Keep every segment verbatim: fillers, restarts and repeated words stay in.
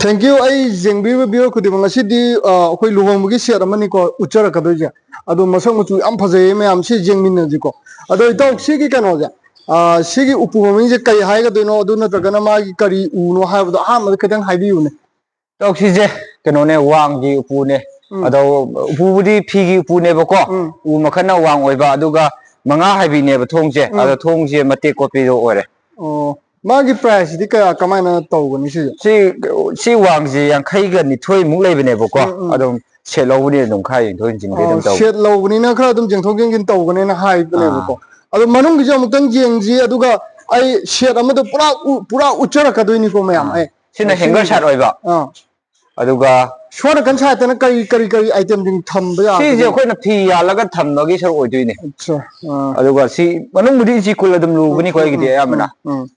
Thank you. ꯑꯩ ꯌꯦꯡꯕꯤꯔꯤꯕ viewer ꯈꯨꯗꯤꯡꯃꯛ, ꯉꯁꯤꯗꯤ ꯑ, ꯑꯩꯈꯣꯏ ꯂꯨꯍꯣꯡꯕꯒꯤ set ꯑꯃꯅꯤꯀꯣ ꯎꯠꯆꯔꯛꯀꯗꯣꯏꯁꯦ꯫ ꯑꯗꯣ ꯃꯁꯛ ꯃꯆꯨ ꯌꯥꯝ ꯐꯖꯩꯌꯦ ꯃꯌꯥꯝ, ꯁꯤ ꯌꯦꯡꯃꯤꯟꯅꯁꯤꯀꯣ꯫ ꯑꯗꯣ ꯏꯇꯥꯎ, ꯁꯤꯒꯤ ꯀꯩꯅꯣꯁꯦ, ꯑ, ꯁꯤꯒꯤ ꯎꯄꯨ ꯃꯃꯤꯡꯁꯦ ꯀꯔꯤ ꯍꯥꯏꯒꯗꯣꯏꯅꯣ, ꯑꯗꯨ ꯅꯠꯇ꯭ꯔꯒꯅ ꯃꯥꯒꯤ ꯀꯔꯤ ꯎꯅꯣ ꯍꯥꯏꯕꯗꯣ ꯑꯍꯥꯟꯕꯗ ꯈꯤꯇꯪ ꯍꯥꯏꯕꯤꯌꯨꯅꯦ꯫ ꯏꯇꯥꯎ, ꯁꯤꯁꯦ ꯀꯩꯅꯣꯅꯦ, ꯋꯥꯡꯒꯤ ꯎꯄꯨꯅꯦ꯫ ꯎꯝ꯫ ꯑꯗꯣ ꯎꯄꯨꯕꯨꯗꯤ ꯐꯤꯒꯤ ꯎꯄꯨꯅꯦꯕꯀꯣ꯫ ꯎꯝ꯫ ꯎ ꯃꯈꯜꯅ ꯋꯥꯡ ꯑꯣꯏꯕ, ꯑꯗꯨꯒ ꯃꯉꯥ ꯍꯥꯏꯕꯤꯅꯦꯕ ꯊꯣꯡꯁꯦ꯫ ꯎꯝ꯫ ꯑꯗꯣ ꯊꯣꯡꯁꯦ ꯃꯇꯦꯛ ꯀꯣꯠꯄꯤꯗꯣ ꯑꯣꯏꯔꯦ꯫ ꯑꯣ, ꯃꯥꯒꯤ price ꯁꯤꯗꯤ ꯀꯌꯥ, ꯀꯃꯥꯏꯅ ꯇꯧꯒꯅꯤ ꯁꯤꯁꯦ? ꯁꯤ, ꯁꯤ ꯋꯥꯡꯁꯦ ꯌꯥꯡꯈꯩꯒ ꯅꯤꯊꯣꯏꯃꯨꯛ ꯂꯩꯕꯅꯦꯕꯀꯣ꯫ ꯎꯝ, ꯎꯝ꯫ ꯑꯗꯨꯝ set ꯂꯧꯕꯅꯤꯅ ꯑꯗꯨꯝ ꯈꯔ ꯌꯦꯡꯊꯣꯛ ꯌꯦꯡꯁꯤꯟ ꯑꯣ, ꯑꯗꯨꯝ ꯇꯧ꯫ Set ꯂꯧꯕꯅꯤꯅ ꯈꯔ ꯑꯗꯨꯝ ꯌꯦꯡꯊꯣꯛ ꯌꯦꯡꯁꯤꯟ ꯇꯧꯒꯅꯦꯅ ꯍꯥꯏꯕꯅꯦꯕꯀꯣ꯫ ꯑꯥ꯫ ꯑꯗꯣ ꯃꯅꯨꯡꯒꯤꯁꯨ ꯑꯃꯨꯛꯇꯪ ꯌꯦꯡꯁꯤ, ꯑꯗꯨꯒ ꯑꯩ set ꯑꯃꯗꯣ ꯄꯨꯔꯥ ꯎ-, ꯄꯨꯔꯥ ꯎꯠꯆꯔꯛꯀꯗꯣꯏꯅꯤꯀꯣ ꯃꯌꯥꯝ꯫ ꯑꯥ꯫ ꯑꯩ ꯁꯤꯅ ꯁꯤ hanger side ꯑꯣꯏꯕ꯫ ꯑꯥ꯫ ꯑꯗꯨꯒ ꯁꯣꯝ ꯅꯥꯀꯟ side ꯇꯅ ꯀꯔꯤ, ꯀꯔꯤ, ꯀꯔꯤ item ꯁꯤꯡ ꯊꯝꯕ ꯁꯤꯁꯦ ꯌꯥꯒꯅꯤ? ꯑꯩꯈꯣꯏꯅ ꯐꯤ ꯌꯥꯜꯂꯒ ꯊꯝꯕꯒꯤ ꯁꯔꯨꯛ ꯑꯣꯏꯗꯣꯏꯅꯦ꯫ ꯑꯠꯆꯥ, ꯑꯥ꯫ ꯑꯗꯨꯒ ꯁꯤ ꯃꯅꯨꯡꯕꯨꯗꯤ ꯏꯟꯆꯤ ꯀꯨꯟ ꯑꯗꯨꯝ ꯂꯨꯕꯅꯤꯀꯣ ꯎꯝ, ꯑꯩꯒꯤꯗꯤ ꯎꯝ, ꯑꯌꯥꯝꯕꯅ꯫ ꯎꯝ, ꯎꯝ꯫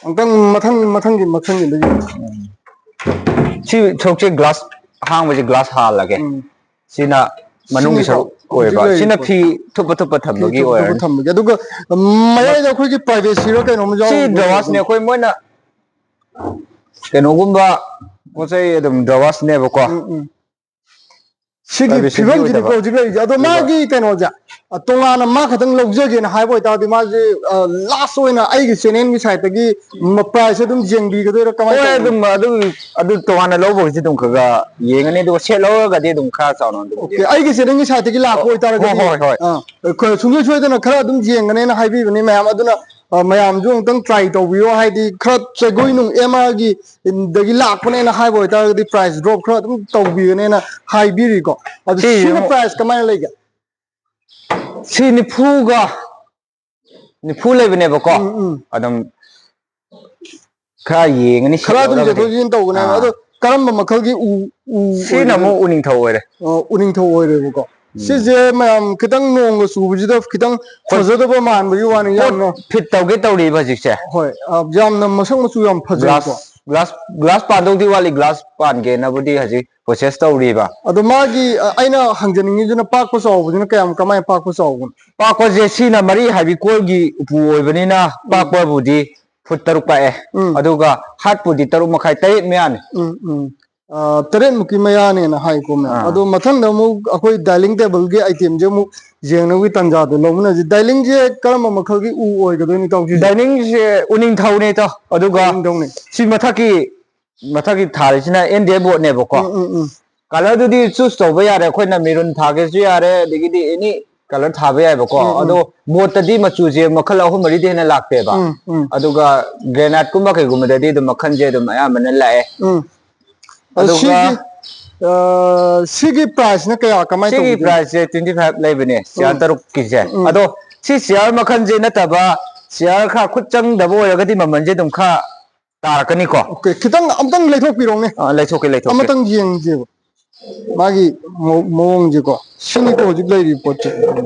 ꯑꯝꯇꯪ ꯃꯊꯪ, ꯃꯊꯪꯒꯤ, ꯃꯊꯪꯒꯤꯗ ꯌꯦꯡꯉꯁꯤ꯫ ꯎꯝ꯫ ꯁꯤ ꯁꯔꯨꯛꯁꯦ glass, ꯑꯍꯥꯡꯕꯁꯦ glass ꯍꯥꯜꯂꯒꯦ꯫ ꯎꯝ꯫ ꯁꯤꯅ ꯃꯅꯨꯡꯒꯤ ꯁꯤꯅꯤꯀꯣ, ꯁꯔꯨꯛ ꯍꯧꯖꯤꯛ ꯑꯣꯏꯕ꯫ ꯁꯤꯅ ꯂꯩꯔꯤꯕ ꯐꯤ ꯊꯨꯞꯄ ꯊꯨꯞꯄ ꯐꯤ ꯊꯝꯕꯒꯤ ꯊꯨꯞꯄ ꯊꯨꯞꯄ ꯑꯣꯏꯔꯅꯤ꯫ ꯊꯝꯕꯒꯤ꯫ ꯑꯗꯨꯒ, ꯎꯝ, ꯃꯌꯥꯏꯗ ꯑꯩꯈꯣꯏꯒꯤ privacy ꯔ ꯀꯩꯅꯣꯝ ꯁꯤ ꯌꯥꯎꯕꯗꯣ drawersꯅꯦ꯫ ꯑꯗꯨꯝ ꯑꯩꯈꯣꯏ ꯃꯣꯏꯅ ꯀꯩꯅꯣꯒꯨꯝꯕ ꯄꯣꯠ ꯆꯩ ꯑꯗꯨꯝ drawersꯅꯦꯕꯀꯣ꯫ ꯎꯝ, ꯎꯝ꯫ ꯁꯤꯒꯤ privacy ꯒꯤ ꯐꯤꯕꯝꯁꯤꯅꯤꯀꯣ ꯑꯣꯏꯗꯕ꯫ ꯍꯧꯖꯤꯛ ꯂꯩꯔꯤꯁꯦ꯫ ꯑꯗꯣ ꯑꯗꯨꯒ ꯃꯥꯒꯤ ꯀꯩꯅꯣꯁꯦ, ꯑ, ꯇꯣꯉꯥꯟꯅ ꯃꯥ ꯈꯛꯇꯪ ꯂꯧꯖꯒꯦꯅ ꯍꯥꯏꯕ ꯑꯣꯏꯇꯥꯔꯗꯤ, ꯃꯥꯁꯦ, ꯑ, last ꯑꯣꯏꯅ ꯑꯩꯒꯤ channel ꯒꯤ side ꯇꯒꯤ ꯃ-, price ꯑꯗꯨꯝ ꯌꯦꯡꯕꯤꯒꯗꯣꯏꯔꯥ, ꯀꯃꯥꯏꯅ ꯍꯣꯏ, ꯇꯧꯕꯅꯣ? ꯑꯗꯨꯝ, ꯑꯗꯨ, ꯑꯗꯨ ꯇꯣꯉꯥꯟꯅ ꯂꯧꯕꯒꯤꯁꯨ ꯑꯗꯨꯝ ꯈꯔ ꯈꯔ ꯌꯦꯡꯉꯅꯤ, ꯑꯗꯨꯒ set ꯂꯧꯔꯒꯗꯤ ꯑꯗꯨꯝ ꯈꯔ ꯆꯥꯎꯅ ꯑꯗꯨꯝ OK, ꯌꯦꯡꯉꯅꯤ꯫ ꯑꯩꯒꯤ channel ꯒꯤ side ꯇꯒꯤ ꯂꯥꯛꯄ ꯑꯣ, ꯑꯣꯏꯇꯥꯔꯒꯗꯤ, ꯍꯣꯏ, ꯍꯣꯏ, ꯍꯣꯏ꯫ ꯑ, ꯑꯩꯈꯣꯏ ꯁꯨꯡꯁꯣꯏ ꯁꯣꯏꯗꯅ ꯈꯔ ꯑꯗꯨꯝ ꯌꯦꯡꯒꯅꯦꯅ ꯍꯥꯏꯕꯤꯕꯅꯤ ꯃꯌꯥꯝ꯫ ꯑꯗꯨꯅ, ꯑ, ꯃꯌꯥꯝꯁꯨ ꯑꯃꯨꯛꯇꯪ try ꯇꯧꯕꯤꯌꯣ, ꯍꯥꯏꯗꯤ ꯈꯔ ꯆꯦꯒꯣꯏ ꯅꯨꯡ ꯑꯦꯝ ꯑꯥꯔ ꯒꯤ ꯗꯒꯤ ꯂꯥꯛꯄꯅꯦꯅ ꯍꯥꯏꯕ ꯑꯣꯏꯇꯥꯔꯒꯗꯤ price drop ꯈꯔ ꯑꯗꯨꯝ ꯇꯧꯕꯤꯒꯅꯦꯅ ꯍꯥꯏꯕꯤꯔꯤꯀꯣ꯫ ꯑꯗꯨ ꯁꯤꯁꯦ ꯁꯤꯅ ꯑꯃꯨꯛ price ꯀꯃꯥꯏꯅ ꯂꯩꯒꯦ? ꯁꯤ ꯅꯤꯐꯨꯒ, ꯅꯤꯐꯨ ꯂꯩꯕꯅꯦꯕꯀꯣ꯫ ꯎꯝ, ꯎꯝ꯫ ꯑꯗꯨꯝ ꯈꯔ ꯌꯦꯡꯉꯅꯤ, ꯈꯔ ꯑꯗꯨꯝ ꯁꯤꯠꯍꯧꯔꯒꯗꯤ꯫ ꯌꯦꯡꯊꯣꯛ ꯌꯦꯡꯁꯤꯟ ꯇꯧꯒꯅꯦꯕ꯫ ꯑꯥ꯫ ꯑꯗꯣ ꯀꯔꯝꯕ ꯃꯈꯜꯒꯤ ꯎ, ꯎ ꯁꯤꯅ ꯑꯣꯏꯒꯗꯣꯏꯅꯣ? ꯑꯃꯨꯛ ꯎꯅꯤꯡꯊꯧ ꯑꯣꯏꯔꯦ꯫ ꯑꯣ, ꯎꯅꯤꯡꯊꯧ ꯑꯣꯏꯔꯦꯕꯀꯣ꯫ ꯎꯝ꯫ ꯁꯤꯁꯦ ꯃꯌꯥꯝ ꯈꯤꯇꯪ ꯅꯣꯡꯒ ꯆꯨꯕꯁꯤꯗ ꯈꯤꯇꯪ ꯍꯣꯏ꯫ ꯐꯖꯗꯕ ꯃꯥꯟꯕꯒꯤ ꯋꯥꯅꯤ, ꯄꯣꯠ ꯌꯥꯝꯅ꯫ Fit ꯇꯧꯒꯦ ꯇꯧꯔꯤꯕ ꯍꯧꯖꯤꯛꯁꯦ꯫ ꯍꯣꯏ, ꯑ, ꯌꯥꯝꯅ ꯃꯁꯛ ꯃꯆꯨ ꯌꯥꯝ ꯐꯖꯩꯀꯣ꯫ Glass, glass, glass ꯄꯥꯟꯗꯧꯗꯤ ꯋꯥꯠꯂꯤ, glass ꯄꯥꯟꯒꯦꯅꯕꯨꯗꯤ ꯍꯧꯖꯤꯛ process ꯇꯧꯔꯤꯕ꯫ ꯑꯗꯣ ꯃꯥꯒꯤ, ꯑ, ꯑꯩꯅ ꯍꯪꯖꯅꯤꯡꯉꯤꯁꯤꯅ ꯄꯥꯛꯄ ꯆꯥꯎꯕꯁꯤꯅ ꯀꯌꯥꯝ, ꯀꯃꯥꯏꯅ ꯄꯥꯛꯄ ꯆꯥꯎꯕꯅꯣ? ꯄꯥꯛꯄꯁꯦ ꯁꯤꯅ ꯃꯔꯤ ꯍꯥꯏꯕꯤ ꯀꯣꯜꯒꯤ ꯎꯄꯨ ꯑꯣꯏꯕꯅꯤꯅ ꯎꯝ꯫ ꯄꯥꯛꯄꯕꯨꯗꯤ ꯐꯨꯠ ꯇꯔꯨꯛ ꯄꯥꯛꯑꯦ꯫ ꯎꯝ꯫ ꯑꯗꯨꯒ ꯍꯥꯏꯠꯄꯨꯗꯤ ꯇꯔꯨꯛ ꯃꯈꯥꯏ, ꯇꯔꯦꯠ ꯃꯌꯥꯅꯤ꯫ ꯎꯝ, ꯎꯝ꯫ ꯑ, ꯇꯔꯦꯠ ꯃꯨꯛꯀꯤ ꯃꯌꯥꯅꯦꯅ ꯍꯥꯏꯀꯣ, ꯃꯌꯥꯝ꯫ ꯑꯥ꯫ ꯑꯗꯣ ꯃꯊꯪꯗ ꯑꯃꯨꯛ ꯑꯩꯈꯣꯏ dining table ꯒꯤ item ꯁꯦ ꯑꯃꯨꯛ ꯌꯦꯡꯅꯕꯒꯤ ꯇꯥꯟꯖꯥꯗꯣ ꯂꯧꯃꯤꯟꯅꯁꯤ꯫ Dining ꯁꯦ ꯀꯔꯝꯕ ꯃꯈꯜꯒꯤ ꯎ ꯑꯣꯏꯒꯗꯣꯏꯅꯣ, ꯏꯇꯥꯎ, ꯁꯤꯁꯦ? Dining ꯁꯦ ꯎꯅꯤꯡꯊꯧꯅꯦ, ꯏꯇꯥꯎ꯫ ꯑꯗꯨꯒ ꯎꯅꯤꯡꯊꯧꯅꯦ꯫ ꯁꯤ ꯃꯊꯛꯀꯤ, ꯃꯊꯛꯀꯤ ꯊꯥꯔꯤꯁꯤꯅ N D A board ꯅꯦꯕꯀꯣ꯫ Um, um, um. Colour ꯗꯨꯗꯤ choose ꯇꯧꯕ ꯌꯥꯔꯦ꯫ ꯑꯩꯈꯣꯏꯅ maroon ꯊꯥꯒꯦꯁꯨ ꯌꯥꯔꯦ, ꯑꯗꯒꯤꯗꯤ any colour ꯊꯥꯕ ꯌꯥꯏꯕꯀꯣ꯫ ꯎꯝ, ꯎꯝ꯫ ꯑꯗꯣ board ꯇꯗꯤ ꯃꯆꯨꯁꯦ ꯃꯈꯜ ꯑꯍꯨꯝ ꯃꯔꯤꯗꯤ ꯍꯦꯟꯅ ꯂꯥꯛꯇꯦꯕ꯫ ꯎꯝ, ꯎꯝ꯫ ꯑꯗꯨꯒ granite ꯀꯨꯝꯕ ꯀꯩꯒꯨꯝꯕꯗꯗꯤ ꯑꯗꯨꯝ ꯃꯈꯜꯁꯦ ꯑꯗꯨꯝ ꯑꯌꯥꯝꯕꯅ ꯂꯥꯛꯑꯦ꯫ ꯎꯝ꯫ ꯑꯗꯣ ꯑꯗꯨꯒ ꯁꯤꯒꯤ, ꯑ, ꯁꯤꯒꯤ price ꯅ ꯀꯌꯥ, ꯀꯃꯥꯏꯅ ꯁꯤꯒꯤ ꯇꯧꯕꯤꯗꯣꯏꯅꯣ? Price ꯁꯦ twenty five ꯂꯩꯕꯅꯦ, chair ꯎꯝ꯫ ꯇꯔꯨꯛꯀꯤꯁꯦ꯫ ꯎꯝ꯫ ꯑꯗꯣ ꯁꯤ chair ꯃꯈꯜꯁꯦ ꯅꯠꯇꯕ, chair ꯈꯔ ꯈꯨꯠ ꯆꯪꯗꯕ ꯑꯣꯏꯔꯒꯗꯤ ꯃꯃꯜꯁꯦ ꯑꯗꯨꯝ ꯈꯔ ꯇꯥꯔꯛꯀꯅꯤꯀꯣ꯫ Okay, ꯈꯤꯇꯪ ꯑꯝꯇꯪ ꯂꯩꯊꯣꯛꯄꯤꯔꯣꯅꯦ꯫ ꯑꯥ, ꯂꯩꯊꯣꯛꯀꯦ, ꯂꯩꯊꯣꯛꯀꯦ꯫ ꯑꯃꯇꯪ ꯌꯦꯡꯁꯦꯕ꯫ ꯃꯥꯒꯤ ꯃꯑꯣ-, ꯃꯑꯣꯡꯁꯦꯀꯣ꯫ ꯁꯤꯅꯤꯀꯣ ꯍꯧꯖꯤꯛ ꯂꯩꯔꯤꯕ ꯄꯣꯠꯁꯦ꯫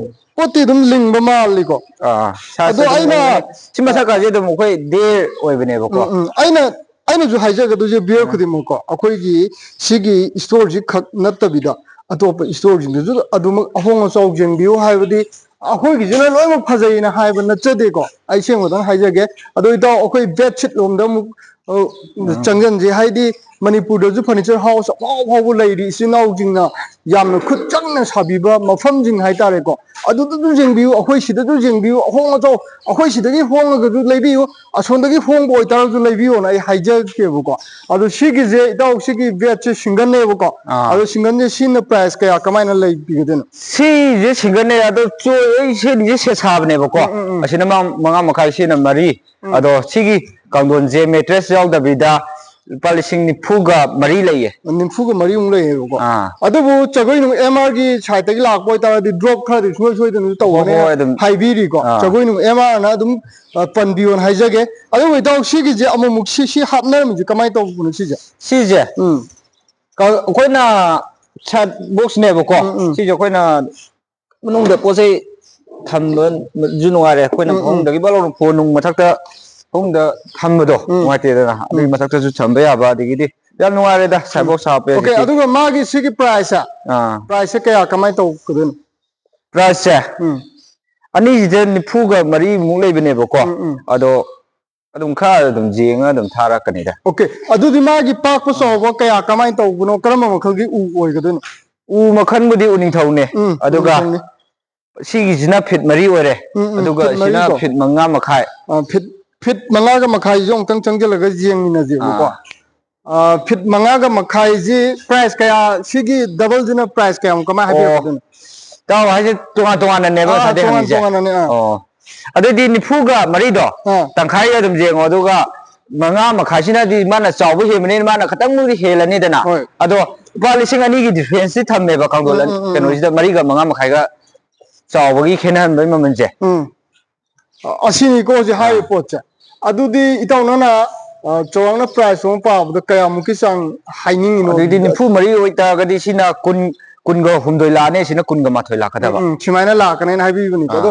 ꯄꯣꯠꯇꯤ ꯑꯗꯨꯝ ꯂꯤꯡꯕ ꯃꯥꯜꯂꯤꯀꯣ꯫ ꯑꯥ, ꯑꯗꯣ size ꯁꯨ ꯑꯗꯨꯝ ꯑꯩꯅ ꯂꯩꯅꯤ꯫ ꯁꯤ ꯃꯊꯛꯀꯥꯁꯦ ꯑꯗꯨꯝ ꯑꯩꯈꯣꯏ ꯗꯦ ꯑꯣꯏꯕꯅꯦꯕꯀꯣ꯫ ꯎꯝ, ꯎꯝ꯫ ꯑꯩꯅ, ꯑꯩꯅꯁꯨ ꯍꯥꯏꯖꯒꯗꯣꯏꯁꯦ viewer ꯎꯝ꯫ ꯈꯨꯗꯤꯡꯃꯛꯀꯣ, ꯑꯩꯈꯣꯏꯒꯤ ꯁꯤꯒꯤ store ꯁꯤ ꯈꯛ ꯅꯠꯇꯕꯤꯗ ꯑꯇꯣꯞꯄ store ꯁꯤꯡꯗꯁꯨ ꯑꯗꯨꯃꯛ ꯑꯍꯣꯡ ꯑꯆꯥꯎ ꯌꯦꯡꯕꯤꯌꯨ ꯍꯥꯏꯕꯗꯤ ꯑꯩꯈꯣꯏꯒꯤꯁꯤꯅ ꯂꯣꯏꯅꯃꯛ ꯐꯖꯩꯅ ꯍꯥꯏꯕ ꯅꯠꯆꯗꯦꯀꯣ꯫ ꯑꯩ ꯁꯦꯡꯕꯗꯪ ꯍꯥꯏꯖꯒꯦ꯫ ꯑꯗꯣ ꯏꯇꯥꯎ, ꯑꯩꯈꯣꯏ bed sheet ꯂꯣꯝꯗ ꯑꯃꯨꯛ, ꯑ, ꯎꯝ꯫ ꯆꯪꯖꯟꯁꯦ꯫ ꯍꯥꯏꯗꯤ ꯃꯅꯤꯄꯨꯔꯗꯁꯨ furniture house ꯑꯐꯥꯎ ꯑꯐꯥꯎꯕ ꯂꯩꯔꯤ, ꯏꯆꯤꯟ ꯏꯅꯥꯎꯁꯤꯡꯅ ꯌꯥꯝꯅ ꯈꯨꯠ ꯆꯪꯅ ꯁꯥꯕꯤꯕ ꯃꯐꯝꯁꯤꯡ ꯍꯥꯏꯇꯥꯔꯦꯀꯣ꯫ ꯑꯗꯨꯗꯁꯨ ꯌꯦꯡꯕꯤꯌꯨ, ꯑꯩꯈꯣꯏ ꯁꯤꯗꯁꯨ ꯌꯦꯡꯕꯤꯌꯨ, ꯑꯍꯣꯡ ꯑꯆꯥꯎ, ꯑꯩꯈꯣꯏ ꯁꯤꯗꯒꯤ ꯍꯣꯡꯉꯒꯁꯨ ꯂꯩꯕꯤꯌꯨ, ꯑꯁꯣꯝꯗꯒꯤ ꯍꯣꯡꯕ ꯑꯣꯏꯇꯥꯔꯁꯨ ꯂꯩꯕꯤꯌꯣꯅ ꯑꯩ ꯍꯥꯏꯖꯒꯦꯕꯀꯣ꯫ ꯑꯗꯣ ꯁꯤꯒꯤꯁꯦ, ꯏꯇꯥꯎ, ꯁꯤꯒꯤ bed ꯁꯦ single ꯅꯦꯕꯀꯣ꯫ ꯑꯥ꯫ ꯑꯗꯣ single ꯁꯦ ꯁꯤꯅ price ꯀꯌꯥ ꯀꯃꯥꯏꯅ ꯂꯩꯕꯤꯒꯗꯣꯏꯅꯣ? ꯁꯤꯁꯦ single ꯅꯦ, ꯑꯗꯣ ꯆꯣ-, ꯑꯩ ꯁꯦꯠꯂꯤꯁꯦ set ꯁꯥꯕꯅꯦꯕꯀꯣ꯫ ꯎꯝ, ꯎꯝ, ꯎꯝ꯫ ꯑꯁꯤꯅ ꯃꯉꯥ, ꯃꯉꯥ ꯃꯈꯥꯏ, ꯁꯤꯅ ꯃꯔꯤ꯫ ꯎꯝ꯫ ꯑꯗꯣ ꯁꯤꯒꯤ ꯀꯥꯡꯊꯣꯟꯁꯦ mattress ꯌꯥꯎꯗꯕꯤꯗ ꯂꯨꯄꯥ ꯂꯤꯁꯤꯡ ꯅꯤꯐꯨꯒ ꯃꯔꯤ ꯂꯩꯌꯦ꯫ ꯅꯤꯐꯨꯒ ꯃꯔꯤꯃꯨꯛ ꯂꯩꯌꯦꯕꯀꯣ꯫ ꯑꯥ꯫ ꯑꯗꯨꯕꯨ ꯖꯒꯣꯏ ꯅꯨꯡ M R ꯒꯤ side ꯇꯒꯤ ꯂꯥꯛꯄ ꯑꯣꯏꯇꯥꯔꯗꯤ drop ꯈꯔꯗꯤ ꯁꯨꯡꯁꯣꯏ ꯁꯣꯏꯗꯅꯁꯨ ꯍꯣꯏ, ꯇꯧꯒꯅꯤ ꯍꯣꯏ, ꯑꯗꯨꯝ꯫ ꯍꯥꯏꯕꯤꯔꯤꯀꯣ꯫ ꯑꯥ꯫ ꯖꯒꯣꯏ ꯅꯨꯡ M R ꯅ ꯑꯗꯨꯝ, ꯑ, ꯄꯟꯕꯤꯌꯣꯅ ꯍꯥꯏꯖꯒꯦ꯫ ꯑꯗꯨꯕꯨ ꯏꯇꯥꯎ, ꯁꯤꯒꯤꯁꯦ ꯑꯃꯨꯛꯃꯨꯛ ꯁꯤ, ꯁꯤ ꯍꯥꯞꯅꯔꯝꯃꯤꯁꯦ ꯀꯃꯥꯏꯅ ꯇꯧꯕꯅꯣ ꯁꯤꯁꯦ? ꯁꯤꯁꯦ? ꯎꯝ꯫ ꯀ-, ꯑꯩꯈꯣꯏꯅ side box ꯅꯦꯕꯀꯣ꯫ ꯎꯝ, ꯎꯝ꯫ ꯁꯤꯁꯦ ꯑꯩꯈꯣꯏꯅ ꯃꯅꯨꯡꯗ ꯄꯣꯠ ꯆꯩ ꯊꯝꯕꯁꯨ ꯅꯨꯡꯉꯥꯏꯔꯦ꯫ ꯑꯩꯈꯣꯏꯅ ꯎꯝ, ꯎꯝ꯫ ꯐꯃꯨꯡꯗꯒꯤ ꯕꯛ ꯂꯥꯎꯅ phone ꯅꯨꯡ ꯃꯊꯛꯇ ꯐꯃꯨꯡꯗ ꯊꯝꯕꯗꯣ ꯎꯝ꯫ ꯅꯨꯡꯉꯥꯏꯇꯦꯗꯅ꯫ ꯑꯗꯨꯒꯤ ꯎꯝ꯫ ꯃꯊꯛꯇꯁꯨ ꯊꯝꯕ ꯌꯥꯕ, ꯑꯗꯒꯤꯗꯤ ꯌꯥꯝ ꯅꯨꯡꯉꯥꯏꯔꯦꯗ, ꯎꯝ꯫ Side box ꯍꯥꯞꯄꯦ Okay, ꯍꯧꯖꯤꯛꯀꯤ꯫ ꯑꯗꯨꯒ ꯃꯥꯒꯤ ꯁꯤꯒꯤ price ꯁꯦ? ꯑꯥ꯫ Price ꯁꯦ ꯀꯌꯥ ꯀꯃꯥꯏꯅ ꯇꯧꯒꯗꯣꯏꯅꯣ? Price ꯁꯦ? ꯎꯝ꯫ ꯑꯅꯤꯁꯤꯗ ꯅꯤꯐꯨꯒ ꯃꯔꯤꯃꯨꯛ ꯂꯩꯕꯅꯦꯕꯀꯣ꯫ ꯎꯝ, ꯎꯝ꯫ ꯑꯗꯣ ꯑꯗꯨꯝ ꯈꯔ ꯑꯗꯨꯝ ꯌꯦꯡꯉ ꯑꯗꯨꯝ ꯊꯥꯔꯛꯀꯅꯤꯗ꯫ ꯑꯣꯀꯦ, ꯑꯗꯨꯗꯤ ꯃꯥꯒꯤ ꯄꯥꯛꯄ ꯆꯥꯎꯕ ꯀꯌꯥ, ꯀꯃꯥꯏꯅ ꯇꯧꯕꯅꯣ, ꯀꯔꯝꯕ ꯃꯈꯜꯒꯤ ꯎ ꯑꯣꯏꯒꯗꯣꯏꯅꯣ? ꯎ ꯃꯈꯜꯕꯨꯗꯤ ꯎꯅꯤꯡꯊꯧꯅꯦ, ꯎꯝ, ꯑꯗꯨꯒ ꯎꯅꯤꯡꯊꯧꯅꯤ꯫ ꯁꯤꯒꯤꯁꯤꯅ ꯐꯤꯠ ꯃꯔꯤ ꯑꯣꯏꯔꯦ, ꯎꯝ, ꯎꯝ, ꯑꯗꯨꯒ ꯐꯤꯠ ꯃꯔꯤ ꯁꯤꯅ ꯀꯣ꯫ ꯐꯤꯠ ꯃꯉꯥ ꯃꯈꯥꯏ꯫ ꯑ, ꯐꯤꯠ ꯐꯤꯠ ꯃꯉꯥꯒ ꯃꯈꯥꯏꯁꯤꯁꯨ ꯑꯃꯨꯛꯇꯪ ꯆꯪꯁꯤꯜꯂꯒ ꯌꯦꯡꯃꯤꯟꯅꯁꯦꯕꯀꯣ꯫ ꯑꯥ꯫ ꯑ, ꯐꯤꯠ ꯃꯉꯥꯒ ꯃꯈꯥꯏꯁꯤ ꯄ꯭ꯔꯥꯏꯁ ꯀꯌꯥ, ꯁꯤꯒꯤ ꯗꯕꯜꯁꯤꯅ ꯄ꯭ꯔꯥꯏꯁ ꯀꯌꯥꯃꯨꯛ, ꯀꯃꯥꯏꯅ ꯑꯣ꯫ ꯍꯥꯏꯕꯤꯔꯛꯀꯗꯣꯏꯅꯣ? ꯏꯇꯥꯎ ꯍꯥꯏꯁꯦ ꯇꯣꯉꯥꯟ ꯇꯣꯉꯥꯟꯅꯅꯦꯕ ꯑꯥ, ꯉꯁꯥꯏꯗꯩ ꯇꯣꯉꯥꯟ ꯍꯪꯉꯤꯁꯦ? ꯇꯣꯉꯥꯟꯅꯅꯦ, ꯑꯥ꯫ ꯑꯣ꯫ ꯑꯗꯨꯗꯤ ꯅꯤꯐꯨꯒ ꯃꯔꯤꯗꯣ ꯑꯥ꯫ ꯇꯪꯈꯥꯏ ꯑꯗꯨꯝ ꯌꯦꯡꯉꯣ, ꯑꯗꯨꯒ ꯃꯉꯥ ꯃꯈꯥꯏꯁꯤꯅꯗꯤ ꯃꯥꯅ ꯆꯥꯎꯕ ꯍꯦꯟꯕꯅꯤꯅ ꯃꯥꯅ ꯈꯤꯇꯪꯕꯨꯗꯤ ꯍꯦꯜꯂꯅꯤꯗꯅ꯫ ꯍꯣꯏ꯫ ꯑꯗꯣ ꯂꯨꯄꯥ ꯂꯤꯁꯤꯡ ꯑꯅꯤꯒꯤ ꯗꯤꯐ꯭ꯔꯦꯟꯁꯇꯤ ꯊꯝꯃꯦꯕ ꯀꯥꯡꯊꯣꯜ ꯎꯝ, ꯎꯝ, ꯎꯝ, ꯀꯩꯅꯣꯁꯤꯗ, ꯃꯔꯤꯒ ꯃꯉꯥ ꯃꯈꯥꯏꯒ ꯆꯥꯎꯕꯒꯤ ꯈꯦꯠꯅꯍꯟꯕꯒꯤ ꯃꯃꯜꯁꯦ꯫ ꯎꯝ꯫ ꯑ-, ꯑꯁꯤꯅꯤꯀꯣ ꯍꯧꯖꯤꯛ ꯍꯥꯏꯔꯤꯕ ꯑꯥ꯫ ꯄꯣꯠꯁꯦ꯫ ꯑꯗꯨꯗꯤ ꯏꯇꯥꯎ ꯅꯪꯅ, ꯑ, ꯆꯥꯎꯔꯥꯛꯅ ꯄ꯭ꯔꯥꯏꯁ ꯑꯃ ꯄꯥꯕꯗ ꯀꯌꯥꯃꯨꯛꯀꯤ ꯆꯥꯡ ꯍꯥꯏꯅꯤꯡꯉꯤꯅꯣ? ꯑꯗꯨꯗꯤ ꯅꯤꯐꯨ ꯃꯔꯤ ꯑꯣꯏꯇꯥꯔꯒꯗꯤ ꯁꯤꯅ ꯀꯨꯟ, ꯀꯨꯟꯒ ꯍꯨꯝꯗꯣꯏ ꯂꯥꯛꯑꯅꯤ, ꯁꯤꯅ ꯀꯨꯟꯒ ꯃꯥꯊꯣꯏ ꯂꯥꯛꯀꯗꯕ꯫ ꯎꯝ, ꯎꯝ, ꯁꯨꯃꯥꯏꯅ ꯂꯥꯛꯀꯅꯦꯅ ꯍꯥꯏꯕꯤꯕꯅꯤꯀꯣ꯫ ꯑꯗꯣ,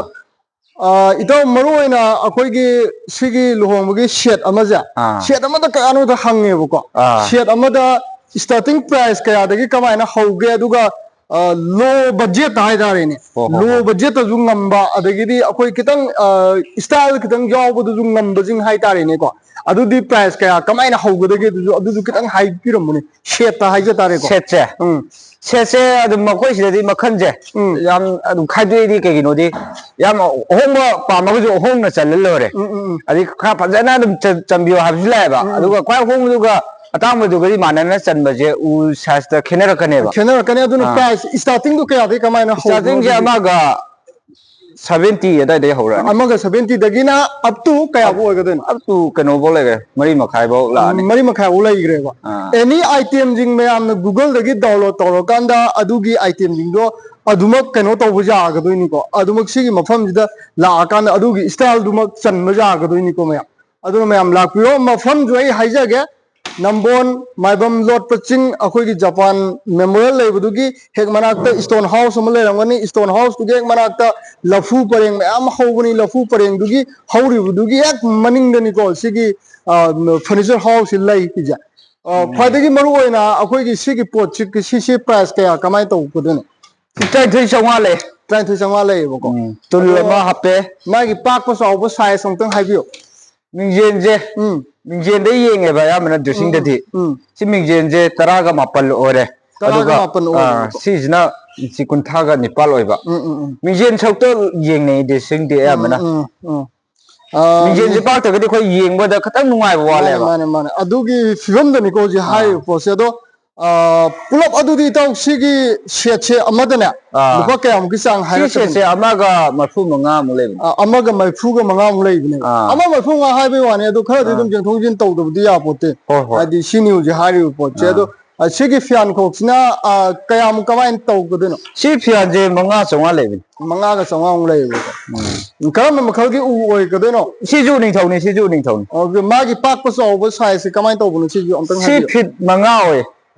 ꯑꯥ꯫ ꯑ, ꯏꯇꯥꯎ, ꯃꯔꯨ ꯑꯣꯏꯅ ꯑꯩꯈꯣꯏꯒꯤ ꯁꯤꯒꯤ ꯂꯨꯍꯣꯡꯕꯒꯤ ꯁꯦꯠ ꯑꯃꯁꯦ, ꯑꯥ꯫ ꯁꯦꯠ ꯑꯃꯗ ꯀꯌꯥꯅꯣꯗ ꯍꯪꯉꯦꯕꯀꯣ꯫ ꯑꯥ꯫ ꯁꯦꯠ ꯑꯃꯗ starting price ꯀꯌꯥꯗꯒꯤ ꯀꯃꯥꯏꯅ ꯍꯧꯒꯦ? ꯑꯗꯨꯒ, ꯑ, low budget ꯍꯥꯏꯇꯥꯔꯦꯅꯦ꯫ ꯍꯣ, ꯍꯣ, Low ꯍꯣ꯫ budget ꯇꯁꯨ ꯉꯝꯕ, ꯑꯗꯒꯤꯗꯤ ꯑꯩꯈꯣꯏ ꯈꯤꯇꯪ, ꯑ, style ꯈꯤꯇꯪ ꯌꯥꯎꯕꯗꯁꯨ ꯉꯝꯕꯁꯤꯡ ꯍꯥꯏꯇꯥꯔꯦꯅꯦꯀꯣ꯫ ꯑꯗꯨꯗꯤ price ꯀꯌꯥ ꯀꯃꯥꯏꯅ ꯍꯧꯒꯗꯒꯦ? ꯑꯗꯨꯁꯨ, ꯑꯗꯨꯁꯨ ꯈꯤꯇꯪ ꯍꯥꯏꯕꯤꯔꯝꯃꯨꯅꯦ, ꯁꯦꯠꯇ ꯍꯥꯏꯖ ꯇꯥꯔꯦꯀꯣ꯫ ꯁꯦꯠꯁꯦ? ꯎꯝ꯫ ꯁꯦꯠꯁꯦ ꯑꯗꯨꯝ ꯃꯈꯣꯏ ꯁꯤꯗꯗꯤ ꯃꯈꯜꯁꯦ ꯎꯝ꯫ ꯌꯥꯝ ꯑꯗꯨꯝ ꯈꯥꯏꯗꯣꯛꯏꯗꯤ, ꯀꯩꯒꯤꯅꯣꯗꯤ ꯌꯥꯝ ꯑꯍꯣꯡꯕ ꯄꯥꯝꯃꯒꯁꯨ ꯑꯍꯣꯡꯅ ꯆꯜꯂ ꯂꯣꯏꯔꯦ꯫ ꯎꯝ, ꯎꯝ, ꯎꯝ꯫ ꯑꯗꯩ ꯈꯔ ꯐꯖꯅ ꯑꯗꯨꯝ ꯆꯟ-, ꯆꯟꯕꯤꯌꯣ ꯍꯥꯏꯕꯁꯨ ꯂꯥꯛꯑꯦꯕ꯫ ꯎꯝ, ꯎꯝ꯫ ꯑꯗꯨꯒ ꯈ꯭ꯋꯥꯏ ꯑꯍꯣꯡꯕꯗꯨꯒ ꯑꯇꯥꯡꯕꯗꯨꯒꯗꯤ ꯃꯥꯟꯅꯅ ꯆꯟꯕꯁꯦ ꯎ size ꯇ ꯈꯦꯠꯅꯔꯛꯀꯅꯦꯕ꯫ ꯈꯦꯠꯅꯔꯛꯀꯅꯤ꯫ ꯑꯗꯨꯅ ꯑꯥ꯫ Price starting ꯗꯣ ꯀꯌꯥꯗꯒꯤ ꯀꯃꯥꯏꯅ ꯍꯧꯕꯅꯣ? Starting ꯁꯦ ꯑꯗꯨꯗꯤ? ꯑꯃꯒ seventy ꯑꯗꯥꯏꯗꯒꯤ ꯍꯧꯔꯛꯑꯅꯤ꯫ ꯑꯃꯒ seventy ꯗꯒꯤꯅ up to ꯀꯌꯥꯕꯨ ꯑꯣꯏꯒꯗꯣꯏꯅꯣ? Up to ꯀꯩꯅꯣꯐꯧ ꯂꯩꯈ꯭ꯔꯦ, ꯃꯔꯤ ꯃꯈꯥꯏꯐꯧ ꯂꯥꯛꯑꯅꯤ꯫ ꯃꯔꯤ ꯃꯈꯥꯏꯐꯧ ꯂꯩꯈ꯭ꯔꯦꯕ꯫ ꯑꯥ꯫ Any item ꯁꯤꯡ ꯃꯌꯥꯝꯅ Google ꯗꯒꯤ download ꯇꯧꯔꯀꯥꯟꯗ ꯑꯗꯨꯒꯤ item ꯁꯤꯡꯗꯣ ꯑꯗꯨꯃꯛ ꯀꯩꯅꯣ ꯇꯧꯕ ꯌꯥꯒꯗꯣꯏꯅꯤꯀꯣ꯫ ꯑꯗꯨꯃꯛ ꯁꯤꯒꯤ ꯃꯐꯝꯁꯤꯗ ꯂꯥꯛꯑꯀꯥꯟꯗ ꯑꯗꯨꯒꯤ style ꯗꯨꯃꯛ ꯆꯟꯕ ꯌꯥꯒꯗꯣꯏꯅꯤꯀꯣ ꯃꯌꯥꯝ꯫ ꯑꯗꯨꯅ ꯃꯌꯥꯝ ꯂꯥꯛꯄꯤꯔꯣ꯫ ꯃꯐꯝꯁꯨ ꯑꯩ ꯍꯥꯏꯖꯒꯦ, ꯅꯝꯕꯣꯜ ꯃꯥꯏꯕꯝ ꯂꯣꯠꯄ ꯆꯤꯡ, ꯑꯩꯈꯣꯏꯒꯤ ꯖꯄꯥꯟ memorial ꯂꯩꯕꯗꯨꯒꯤ ꯍꯦꯛ ꯃꯅꯥꯛꯇ stone house ꯑꯃ ꯂꯩꯔꯝꯒꯅꯤ꯫ Stone house ꯇꯨꯒꯤ ꯍꯦꯛ ꯃꯅꯥꯛꯇ ꯂꯐꯨ ꯄꯔꯦꯡ ꯃꯌꯥꯝ ꯍꯧꯕꯅꯤ꯫ ꯂꯐꯨ ꯄꯔꯦꯡꯗꯨꯒꯤ ꯍꯧꯔꯤꯕꯗꯨꯒꯤ ꯍꯦꯛ ꯃꯅꯤꯡꯗꯅꯤꯀꯣ ꯁꯤꯒꯤ, ꯑ, furniture house ꯁꯤ ꯂꯩꯔꯤꯁꯦ꯫ ꯑ, ꯈ꯭ꯋꯥꯏꯗꯒꯤ ꯃꯔꯨ ꯑꯣꯏꯅ ꯑꯩꯈꯣꯏꯒꯤ ꯁꯤꯒꯤ ꯄꯣꯠꯁꯤ, ꯁꯤꯁꯤ price ꯀꯌꯥ ꯀꯃꯥꯏꯅ ꯇꯧꯒꯗꯣꯏꯅꯣ? ꯇꯔꯥꯅꯤꯊꯣꯏ ꯆꯥꯝꯃꯉꯥ ꯂꯩ꯫ ꯇꯔꯥꯅꯤꯊꯣꯏ ꯆꯥꯝꯃꯉꯥ ꯂꯩꯌꯦꯕꯀꯣ꯫ ꯎꯝ, ꯇꯨꯜ ꯑꯗꯣ ꯑꯃ ꯍꯥꯞꯄꯦ꯫ ꯃꯥꯒꯤ ꯄꯥꯛꯄ ꯆꯥꯎꯕ size ꯑꯃꯨꯛꯇꯪ ꯍꯥꯏꯕꯤꯌꯨ꯫ ꯃꯤꯡꯖꯦꯜꯁꯦ, ꯎꯝ꯫ ꯃꯤꯡꯖꯦꯜꯗ ꯌꯦꯡꯉꯦꯕ ꯑꯌꯥꯝꯕꯅ ꯗ꯭ꯔꯦꯁꯤꯡꯗꯗꯤ꯫ ꯎꯝ꯫ ꯁꯤ ꯃꯤꯡꯖꯦꯜꯁꯦ ꯇꯔꯥꯒ ꯃꯥꯄꯜ ꯑꯣꯏꯔꯦ꯫ ꯇꯔꯥꯒ ꯑꯗꯨꯒ, ꯃꯥꯄꯜ ꯑꯣꯏꯔꯦꯕꯀꯣ꯫ ꯑꯥ, ꯁꯤꯁꯤꯅ ꯏꯟꯆꯤ ꯀꯨꯟꯊ꯭ꯔꯥꯒ ꯅꯤꯄꯥꯜ ꯑꯣꯏꯕ꯫ ꯎꯝ, ꯎꯝ, ꯎꯝ꯫ ꯃꯤꯡꯖꯦꯜ ꯁꯔꯨꯛꯇ ꯌꯦꯡꯅꯩ ꯗ꯭ꯔꯦꯁꯤꯡꯗꯤ ꯑꯌꯥꯝꯕꯅ꯫ ꯎꯝ, ꯎꯝ, ꯎꯝ꯫ ꯑꯥ, ꯃꯤꯡꯖꯦꯜꯁꯦ ꯃꯤ- ꯄꯥꯛꯇ꯭ꯔꯒꯗꯤ ꯑꯩꯈꯣꯏ ꯌꯦꯡꯕꯗ ꯈꯤꯇꯪ ꯅꯨꯡꯉꯥꯏꯕ ꯃꯥꯅꯦ, ꯋꯥꯠꯂꯦꯕ꯫ ꯃꯥꯅꯦ, ꯃꯥꯅꯦ꯫ ꯑꯗꯨꯒꯤ ꯐꯤꯕꯝꯗꯅꯤꯀꯣ ꯍꯧꯖꯤꯛ ꯑꯥ꯫ ꯍꯥꯏꯔꯤꯕ ꯄꯣꯠꯁꯦ꯫ ꯑꯗꯣ, ꯑꯥ, ꯄꯨꯂꯞ ꯑꯗꯨꯗꯤ ꯏꯇꯥꯎ ꯁꯤꯒꯤ ꯁꯦꯠꯁꯦ ꯑꯃꯗꯅꯦ ꯑꯥ꯫ ꯂꯨꯄꯥ ꯀꯌꯥꯃꯨꯛꯀꯤ ꯆꯥꯡ ꯁꯤ ꯍꯥꯏꯔꯛꯀꯗꯣꯏꯅꯣ? ꯁꯦꯠꯁꯦ ꯑꯃꯒ ꯃꯔꯐꯨ ꯃꯉꯥꯃꯨꯛ ꯂꯩꯕꯅꯦ꯫ ꯑꯥ, ꯑꯃꯒ ꯃꯔꯐꯨꯒ ꯃꯉꯥꯃꯨꯛ ꯂꯩꯕꯅꯦꯕ꯫ ꯑꯥ꯫ ꯑꯃ ꯃꯔꯐꯨ ꯃꯉꯥ ꯍꯥꯏꯕꯩ ꯋꯥꯅꯤ, ꯑꯗꯣ ꯈꯔꯗꯤ ꯑꯥ꯫ ꯑꯗꯨꯝ ꯌꯦꯡꯊꯣꯛ ꯌꯦꯡꯁꯤꯟ ꯇꯧꯗꯕꯗꯤ ꯌꯥꯄꯣꯠꯇꯦ꯫ ꯍꯣꯏ, ꯍꯣꯏ꯫ ꯍꯥꯏꯗꯤ ꯁꯤꯅꯤ ꯍꯧꯖꯤꯛ ꯍꯥꯏꯔꯤꯕ ꯄꯣꯠꯁꯦ꯫ ꯑꯥ꯫ ꯑꯗꯣ, ꯑ, ꯁꯤꯒꯤ ꯐꯤꯌꯥꯟꯈꯣꯛꯁꯤꯅ, ꯑ, ꯀꯌꯥꯃꯨꯛ ꯀꯃꯥꯏꯅ ꯇꯧꯒꯗꯣꯏꯅꯣ? ꯁꯤ ꯐꯤꯌꯥꯟꯁꯦ ꯃꯉꯥ ꯆꯥꯝꯃꯉꯥ ꯂꯩꯕꯅꯤ꯫ ꯃꯉꯥꯒ ꯆꯥꯝꯃꯉꯥꯃꯨꯛ ꯂꯩꯌꯦꯕꯀꯣ꯫ ꯎꯝ꯫ ꯀꯔꯝꯕ ꯃꯈꯜꯒꯤ ꯎ ꯑꯣꯏꯒꯗꯣꯏꯅꯣ? ꯁꯤꯁꯨ ꯎꯅꯤꯡꯊꯧꯅꯤ, ꯁꯤꯁꯨ ꯎꯅꯤꯡꯊꯧꯅꯤ꯫ ꯑꯣ, ꯃꯥꯒꯤ ꯄꯥꯛꯄ ꯆꯥꯎꯕ ꯁꯥꯏꯖꯁꯦ ꯀꯃꯥꯏꯅ ꯇꯧꯕꯅꯣ? ꯁꯤꯁꯨ ꯑꯝꯇꯪ ꯁꯤ ꯍꯥꯏꯕꯤꯌꯨ꯫ ꯐꯤꯠ ꯃꯉꯥ ꯑꯣꯏ, ꯑꯣ,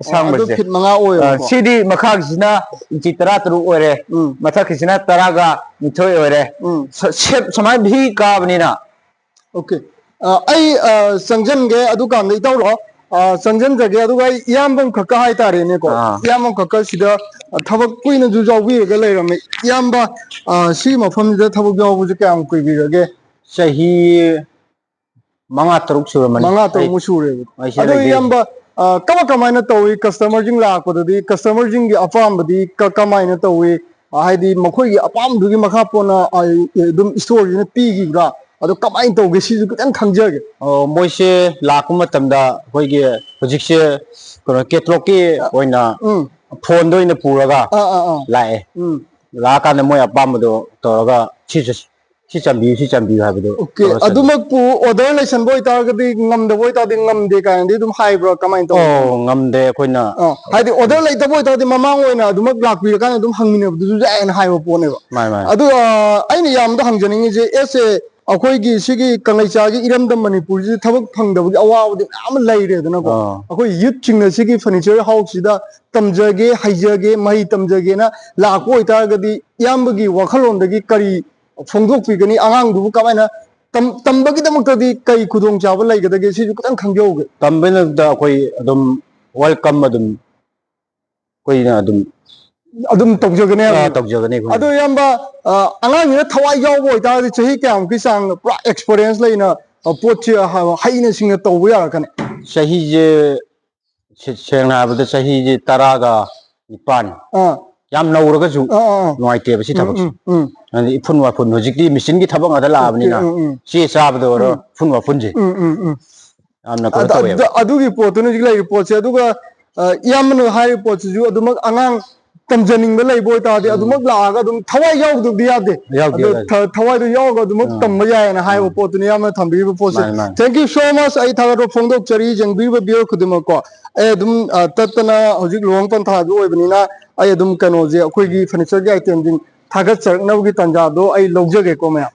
ꯑꯗꯨ ꯑꯁꯥꯡꯕꯁꯦ꯫ ꯐꯤꯠ ꯃꯉꯥ ꯑꯣꯏꯌꯦꯕꯀꯣ꯫ ꯑ, ꯁꯤꯗꯤ ꯃꯈꯥꯒꯤꯁꯤꯅ ꯏꯟꯆꯤ ꯇꯔꯥ ꯇꯔꯨꯛ ꯑꯣꯏꯔꯦ, ꯎꯝ꯫ ꯃꯊꯛꯀꯤꯁꯤꯅ ꯇꯔꯥꯒ ꯅꯤꯊꯣꯏ ꯑꯣꯏꯔꯦ꯫ ꯎꯝ꯫ ꯁ-, ꯁꯦꯞ ꯁꯨꯃꯥꯏꯅ ꯚꯤ ꯀꯥꯕꯅꯤꯅ꯫ ꯑꯣꯀꯦ꯫ ꯑ, ꯑꯩ, ꯑ, ꯆꯪꯖꯟꯒꯦ, ꯑꯗꯨꯀꯥꯟꯗ ꯏꯇꯥꯎ ꯂꯥꯛꯑꯣ꯫ ꯑ, ꯆꯪꯖꯟꯖꯒꯦ, ꯑꯗꯨꯒ ꯑꯩ ꯏꯌꯥꯝꯕ ꯑꯃꯈꯛꯀ ꯍꯥꯏꯇꯥꯔꯦꯅꯦꯀꯣ꯫ ꯑꯥ꯫ ꯏꯌꯥꯝꯕ ꯑꯃꯈꯛꯀ ꯁꯤꯗ, ꯑ, ꯊꯕꯛ ꯀꯨꯏꯅꯁꯨ ꯌꯥꯎꯕꯤꯔꯒ ꯂꯩꯔꯝꯃꯦ꯫ ꯏꯌꯥꯝꯕ, ꯑ, ꯁꯤꯒꯤ ꯃꯐꯝꯁꯤꯗ ꯊꯕꯛ ꯌꯥꯎꯕꯁꯦ ꯀꯌꯥꯝ ꯀꯨꯏꯕꯤꯔꯒꯦ? ꯆꯍꯤ ꯃꯉꯥ ꯇꯔꯨꯛ ꯁꯨꯔꯝꯃꯅꯤ꯫ ꯃꯉꯥ ꯇꯔꯨꯛꯃꯨꯛ ꯑꯩ ꯁꯨꯔꯦꯕ꯫ ꯑꯩ ꯁꯤꯗ ꯑꯗꯣ ꯂꯩꯖꯩ꯫ ꯏꯌꯥꯝꯕ, ꯑ, ꯀꯃꯥꯏ ꯀꯃꯥꯏꯅ ꯇꯧꯏ? ꯀꯁꯇꯃꯔꯁꯤꯡ ꯂꯥꯛꯄꯗꯗꯤ ꯀꯁꯇꯃꯔꯁꯤꯡꯒꯤ ꯑꯄꯥꯝꯕꯗꯤ ꯀ-, ꯀꯃꯥꯏꯅ ꯇꯧꯏ? ꯑ, ꯍꯥꯏꯗꯤ ꯃꯈꯣꯏꯒꯤ ꯑꯄꯥꯝꯕꯗꯨꯒꯤ ꯃꯈꯥ ꯄꯣꯟꯅ, ꯑ, ꯑꯗꯨꯝ ꯏꯁꯇꯣꯔꯁꯤꯅ ꯄꯤꯈꯤꯕ꯭ꯔꯥ? ꯑꯗꯣ ꯀꯃꯥꯏꯅ ꯇꯧꯒꯦ? ꯁꯤꯁꯨ ꯈꯤꯇꯪ ꯈꯪꯖꯒꯦ꯫ ꯑꯣ, ꯃꯣꯏꯁꯦ ꯂꯥꯛꯄ ꯃꯇꯝꯗ ꯑꯩꯈꯣꯏꯒꯤ ꯍꯧꯖꯤꯛꯁꯦ ꯀꯩꯅꯣ ꯀꯦꯇꯂꯣꯛꯀꯤ ꯑ, ꯑꯣꯏꯅ ꯎꯝ꯫ ꯐꯣꯟꯗ ꯑꯣꯏꯅ ꯄꯨꯔꯒ ꯑꯥ, ꯑꯥ, ꯑꯥ꯫ ꯂꯥꯛꯑꯦ꯫ ꯎꯝ꯫ ꯂꯥꯛꯑꯀꯥꯟꯗ ꯃꯣꯏ ꯑꯄꯥꯝꯕꯗꯣ ꯇꯧꯔꯒ ꯁꯤꯁꯦ ꯁꯤ ꯆꯟꯕꯤꯌꯨ, ꯁꯤ ꯆꯟꯕꯤꯌꯨ ꯍꯥꯏꯕꯗꯣ ꯑꯣꯀꯦ, ꯇꯧꯔ ꯆꯟꯕꯤ-, ꯑꯗꯨꯃꯛꯄꯨ ꯑꯣꯔꯗꯔ ꯂꯩꯁꯟꯕ ꯑꯣꯏꯇꯥꯔꯒꯗꯤ, ꯉꯝꯗꯕ ꯑꯣꯏꯇꯥꯔꯗꯤ ꯉꯝꯗꯦ ꯀꯥꯏꯅꯗꯤ ꯑꯗꯨꯝ ꯍꯥꯏꯕ꯭ꯔꯥ? ꯀꯃꯥꯏꯅ ꯇꯧꯕꯅꯣ? ꯑꯣ, ꯉꯝꯗꯦ ꯑꯩꯈꯣꯏꯅ꯫ ꯑꯥ, ꯍꯥꯏꯗꯤ ꯑꯣꯔꯗꯔ ꯂꯩꯇꯕ ꯑꯣꯏꯇꯥꯔꯗꯤ ꯃꯃꯥꯡ ꯑꯣꯏꯅ ꯑꯗꯨꯃꯛ ꯂꯥꯛꯄꯤꯔꯀꯥꯟꯗ ꯑꯗꯨꯝ ꯍꯪꯃꯤꯟꯅꯕꯗꯨꯁꯨ ꯌꯥꯏꯌꯦꯅ ꯍꯥꯏꯕ ꯄꯣꯠꯅꯦꯕ꯫ ꯃꯥꯅꯦ, ꯃꯥꯅꯦ꯫ ꯑꯗꯨ, ꯑꯥ, ꯑꯩꯅ ꯏꯌꯥꯝꯕꯗ ꯍꯪꯖꯅꯤꯡꯉꯤꯁꯦ, ꯑꯦꯁ ꯑꯦ, ꯑꯩꯈꯣꯏꯒꯤ ꯁꯤꯒꯤ ꯀꯪꯂꯩꯆꯥꯒꯤ ꯏꯔꯝꯗꯝ ꯃꯅꯤꯄꯨꯔꯁꯤꯗ ꯊꯕꯛ ꯐꯪꯗꯕꯒꯤ ꯑꯋꯥꯕꯗꯤ ꯃꯌꯥꯝ ꯑꯃ ꯂꯩꯔꯦꯗꯅꯀꯣ꯫ ꯑꯥ꯫ ꯑꯩꯈꯣꯏ ꯌꯨꯠꯁꯤꯡꯅ ꯁꯤꯒꯤ ꯐꯔꯅꯤꯆꯔ ꯍꯥꯎꯁꯁꯤꯗ ꯇꯝꯖꯒꯦ, ꯍꯩꯖꯒꯦ, ꯃꯍꯩ ꯇꯝꯖꯒꯦꯅ ꯂꯥꯛꯄ ꯑꯣꯏꯇꯥꯔꯒꯗꯤ ꯏꯌꯥꯝꯕꯒꯤ ꯋꯥꯈꯜꯂꯣꯟꯗꯒꯤ ꯀꯔꯤ ꯐꯣꯡꯗꯣꯛꯄꯤꯒꯅꯤ? ꯑꯉꯥꯡꯗꯨꯕꯨ ꯀꯃꯥꯏꯅ ꯇꯝ-, ꯇꯝꯕꯒꯤꯗꯃꯛꯇꯗꯤ ꯀꯔꯤ ꯈꯨꯗꯣꯡꯆꯥꯕ ꯂꯩꯒꯗꯒꯦ? ꯁꯤꯁꯨ ꯈꯤꯇꯪ ꯈꯪꯖꯍꯧꯒꯦ꯫ ꯇꯝꯕꯒꯤꯗꯃꯛꯇ ꯑꯩꯈꯣꯏ ꯑꯗꯨꯝ ꯋꯦꯜꯀꯝ ꯑꯗꯨꯝ ꯑꯩꯈꯣꯏꯅ ꯑꯗꯨꯝ ꯑꯗꯨꯝ ꯇꯧꯖꯒꯅꯤ ꯍꯥꯏꯕ? ꯑꯥ, ꯇꯧꯖꯒꯅꯤ ꯑꯩꯈꯣꯏꯅ꯫ ꯑꯗꯣ ꯏꯌꯥꯝꯕ, ꯑ, ꯑꯉꯥꯡꯁꯤꯅ ꯊꯋꯥꯏ ꯌꯥꯎꯕ ꯑꯣꯏꯇꯥꯔꯒꯗꯤ ꯆꯍꯤ ꯀꯌꯥꯃꯨꯛꯀꯤ ꯆꯥꯡ ꯄꯨꯔꯥ ꯑꯦꯛꯁꯄꯔꯤꯌꯦꯟꯁ ꯂꯩꯅ ꯑ, ꯄꯣꯠꯁꯦ ꯍ-, ꯍꯩꯅ ꯁꯤꯡꯅ ꯇꯧꯕ ꯌꯥꯔꯛꯀꯅꯤ? ꯆꯍꯤꯁꯦ ꯁꯦ-, ꯁꯦꯡꯅ ꯍꯥꯏꯔꯕꯗ ꯆꯍꯤꯁꯦ ꯇꯔꯥꯒ ꯅꯤꯄꯥꯟ, ꯑꯥ ꯌꯥꯝ ꯅꯧꯔꯒꯁꯨ ꯑꯥ ꯑꯥ ꯑꯥ ꯅꯨꯡꯉꯥꯏꯇꯦꯕ ꯁꯤ ꯎꯝ ꯊꯕꯛꯁꯦ꯫ ꯎꯝ ꯎꯝ ꯍꯥꯏꯗꯤ ꯏꯐꯨꯟ ꯋꯥꯐꯨꯟ ꯍꯧꯖꯤꯛꯇꯤ ꯃꯦꯆꯤꯟꯒꯤ ꯊꯕꯛ ꯉꯥꯛꯇ ꯂꯥꯛꯑꯕꯅꯤꯅ, ꯎꯝ ꯎꯝ ꯆꯦ ꯆꯥꯕꯗ ꯑꯣꯏꯔꯣ, ꯏꯐꯨꯟ ꯋꯥꯐꯨꯟꯁꯦ ꯎꯝ ꯎꯝ ꯎꯝ ꯌꯥꯝꯅ ꯀꯩꯅꯣ ꯑꯗ- ꯇꯧꯋꯦ꯫ ꯑꯗ- ꯑꯗꯨꯒꯤ ꯄꯣꯠꯇꯨꯅ ꯍꯧꯖꯤꯛ ꯂꯩꯔꯤꯕ ꯄꯣꯠꯁꯦ꯫ ꯑꯗꯨꯒ ꯑ, ꯏꯌꯥꯝꯕꯅ ꯍꯥꯏꯔꯤꯕ ꯄꯣꯠꯁꯤꯁꯨ ꯑꯗꯨꯃꯛ ꯑꯉꯥꯡ ꯇꯝꯖꯅꯤꯡꯕ ꯂꯩꯕ ꯑꯣꯏꯇꯥꯔꯗꯤ ꯑꯗꯨꯃꯛ ꯂꯥꯛꯑꯒ ꯑꯗꯨꯝ ꯊꯋꯥꯏ ꯌꯥꯎꯗꯕꯗꯤ ꯌꯥꯗꯦ꯫ ꯌꯥꯎꯗꯦ, ꯑꯗꯣ ꯌꯥꯎꯗꯦ꯫ ꯊ- ꯊꯋꯥꯏꯗꯣ ꯌꯥꯎꯔꯒ ꯑꯗꯨꯃꯛ ꯑꯥ꯫ ꯇꯝꯕ ꯌꯥꯏꯌꯦꯅ ꯍꯥꯏꯕ ꯑꯥ꯫ ꯄꯣꯠꯇꯨꯅꯤ ꯏꯌꯥꯝꯕꯅ ꯊꯝꯕꯤꯔꯤꯕ ꯄꯣꯠꯁꯦ꯫ ꯃꯥꯅꯦ, ꯃꯥꯅꯦ꯫ Thank you so much꯫ ꯑꯩ ꯊꯥꯒꯠꯄ ꯐꯣꯡꯗꯣꯛꯆꯔꯤ, ꯌꯦꯡꯕꯤꯔꯤꯕ viewer ꯈꯨꯗꯤꯡꯃꯛꯀꯣ꯫ ꯑꯩ ꯑꯗꯨꯝ ꯑ, ꯇꯠꯇꯅ ꯍꯧꯖꯤꯛ ꯂꯨꯍꯣꯡ ꯄꯟꯊꯥꯁꯨ ꯑꯣꯏꯕꯅꯤꯅ ꯑꯩ ꯑꯗꯨꯝ ꯀꯩꯅꯣꯁꯦ, ꯑꯩꯈꯣꯏꯒꯤ furniture ꯒꯤ item ꯁꯤꯡ ꯊꯥꯒꯠꯆꯔꯛꯅꯕꯒꯤ ꯇꯥꯟꯖꯥꯗꯣ ꯑꯩ ꯂꯧꯖꯒꯦꯀꯣ ꯃꯌꯥꯝ꯫